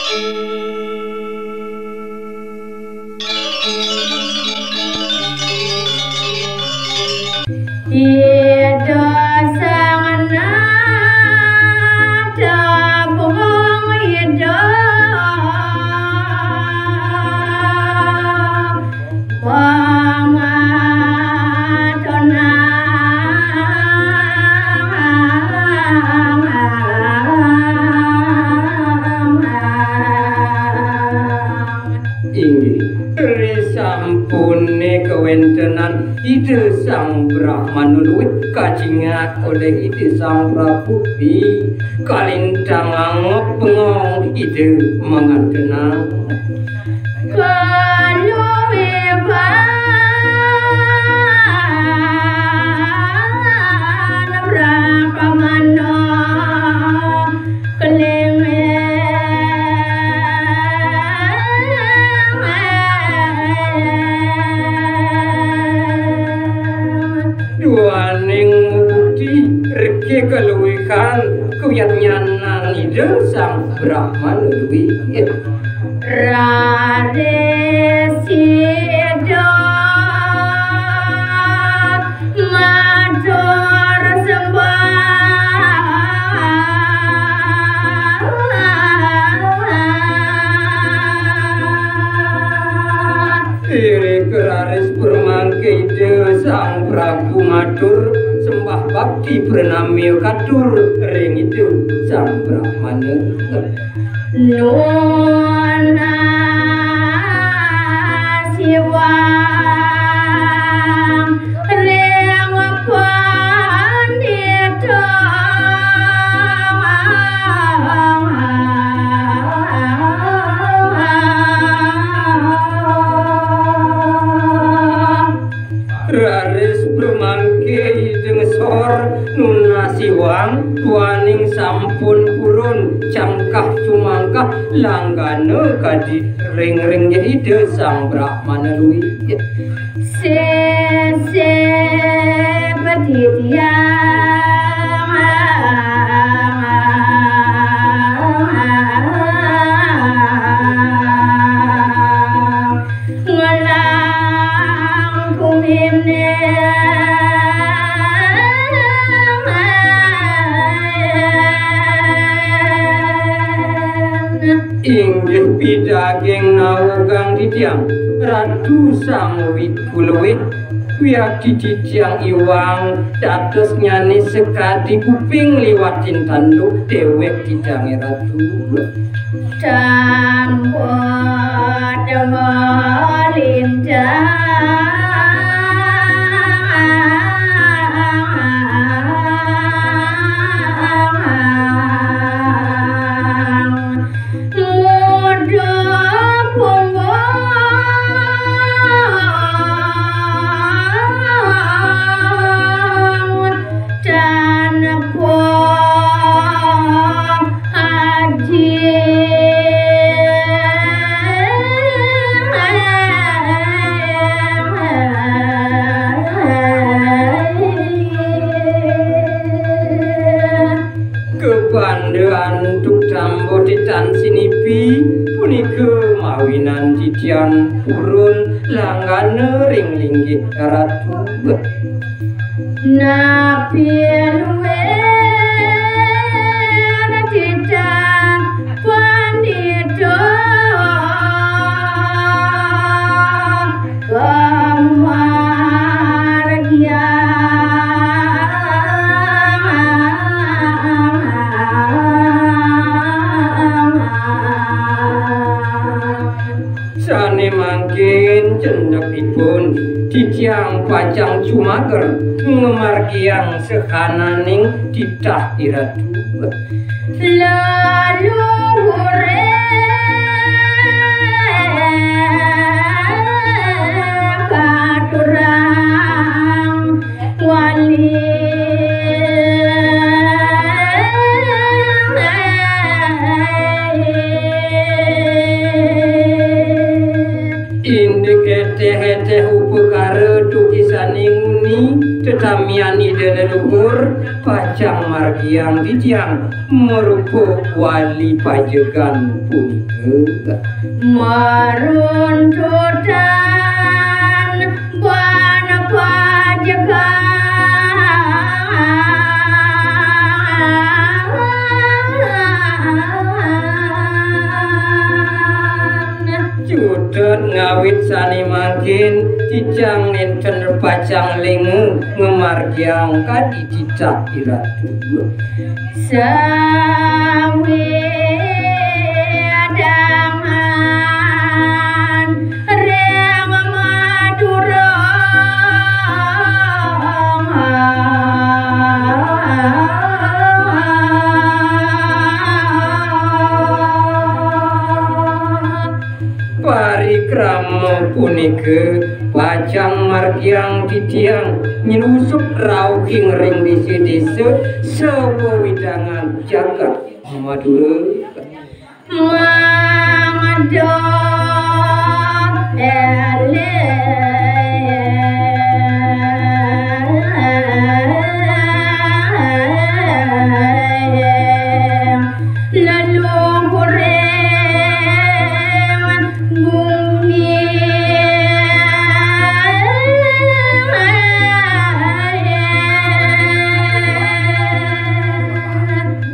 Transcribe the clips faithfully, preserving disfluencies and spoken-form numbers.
Ida Sang Nata Bung Ida Pangatonang. Inggih, risampuné kawéntenan Ida Sang Brahmana Luih kajingat olih Ida Sang Prabu, kalintang angob bengong Ida mangantenang. Kaluihan Brahmana kelingin. Duaning mubukti rega kaluihan kawiatnyanan Ida Sang Brahmana Luih. Raris sida matur sembah. Irika raris pramangke Ida Sang Prabu matur sembah bakti pranami katur ring Ida Sang Brahmana. Nunas iwang ring pandita. Raris pramangke Ida ngesor nunas iwang, duaning sampun purun cangkah cumangkah langgana kadi ring ring Ida Sang Brahmana Luih. Sesep titiang ngelang kumining. Inggih pidaging nawegang titiang, Ratu Sang Wit Kuluwih, wiakti titiang iwang, datosnyané sakadi kuping liwatin tanduk déwék titiangé Ratu. Tambot malintang. Mudhup punggung tanpa aji. Kabanda antuk tambotitan sinipi punika mawinan titiang purun langgana ring linggih Ratu. Napi luwih titiang pandita kamargiang. Sané mangkin cendekipun titiang pacang cumager ngamargiang sahananing titah Iratu. Leluhuré katurang wali. Indik eteh-eteh upakara tukisaning muni tetamian Ida leluhur, pacang margiang titiang marupa wali pajegan punika. Maruntutan ban pajegan. Cutet ngawit sane mangkin titiang nenten pacang lingga ngamargiang kadi titah iratu. Sawedangan ring Madura. Parikrama punika pacang margiang titiang nylusup rauhing ring desa-desa sawewidangan jagat Madura. Mangda eling leluhuring bumi.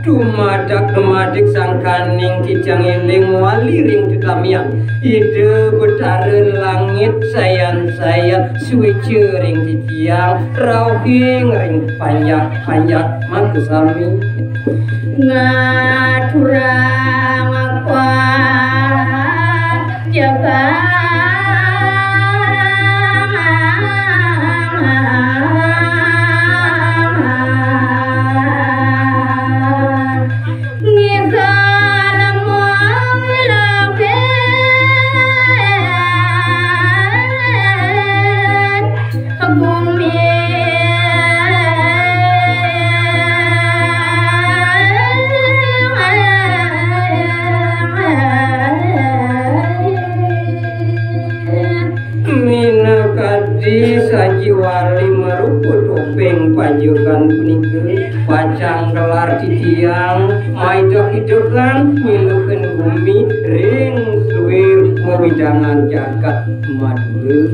Dumadak-dumadik sangkaning titiang eling wali ring tetamian Ida Betara langit sayan-sayan sueca ring titiang, rauhing ring panjak-panjak makasami. Ngaturang pajagan. Ngigal manglaken gumi. Minakadi saji wali marupa topeng pajegan punika, pacang gelar titiang maidek-idekan milukin gumi ring suir mawidangan jagat Madura.